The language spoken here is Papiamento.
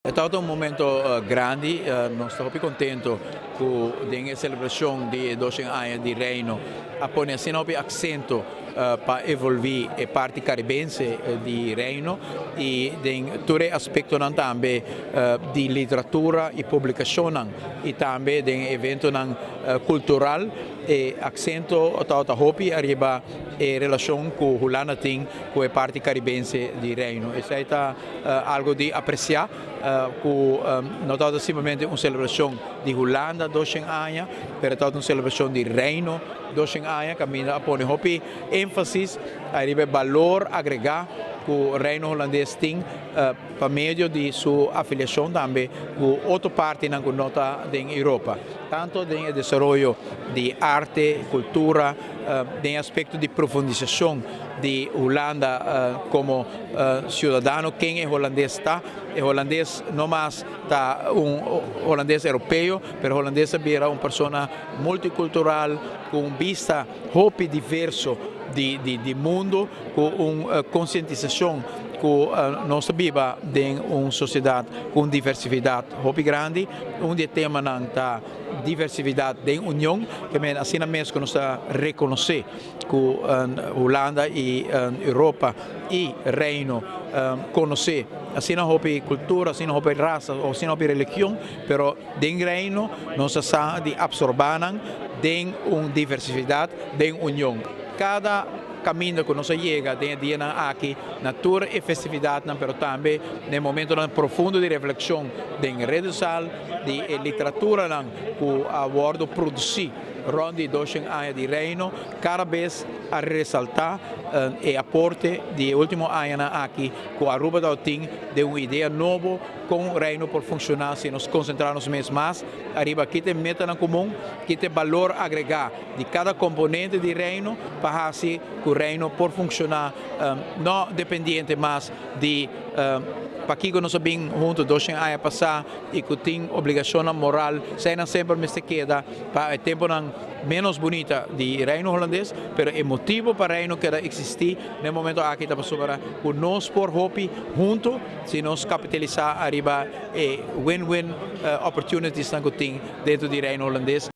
Ta un momento grandi, nos ta hopi contento cu den celebracion di 200 aña di Reino a pone asina hopi acento pa envolve e parti caribense di Reino y den tur aspecto tambe di literatura y publicacion y tambe den evento cultural e acento ta hopi ariba e relacion cu Hulanda tin cu e parti caribense di Reino. Esey ta algo di aprecia, cu no ta simplemente un celebracion di Hulanda 200 aña, pero ta un celebracion di Reino 200 aña, caminda a pone hopi enfasis ariba balor agrega cu Reino Hulandes tin pa medio di su afiliacion tambe cu otro parti cu no ta den Europa. Tanto den desaroyo di arte, cultura, den aspecto di profundisacion di Hulanda como ciudadano, ken e hulandes ta. E hulandes no mas ta un hulandes europeo, pero hulandes ta un persona multicultural, cu un bista hopi diverso di mundo, cu un concientisacion cu nos ta biba den un sociedad cu diversidad hopi grandi. Un di e tema ta diversidad den union, kiermen asina mes cu nos ta reconoce cu Hulanda y Europa y Reino conoce asina hopi cultura, asina hopi rasa, asina hopi religion, pero den Reino nos sa di absorbe nan den un diversidad den union. Cada caminda cu nos yega den dia aki na tur e festividad, pero tambe den momento profundo di reflexion den Ridderzaal, di literatura cu a wordo produci rond di 200 aña di Reino, cada bes a resalta e aporte di ultimo aña aki cu Aruba tin di un idea nobo con Reino por funciona si nos concentra nos mes mas ariba kico ta meta comun, kico ta balor agrega di cada componente di Reino pa asina cu Reino por funciona no dependiente mas di pakico nos a bin hunto 200 aña pasa y cu tin obligacion moral, esey semper mester keda pa tempo menos bunita di Reino Hulandes, pero e motibo pa Reino keda existi na e momento aki ta pasobra cu nos por hopi hunto si nos capitalisa ariba e win-win opportunities cu tin den di Reino Hulandes.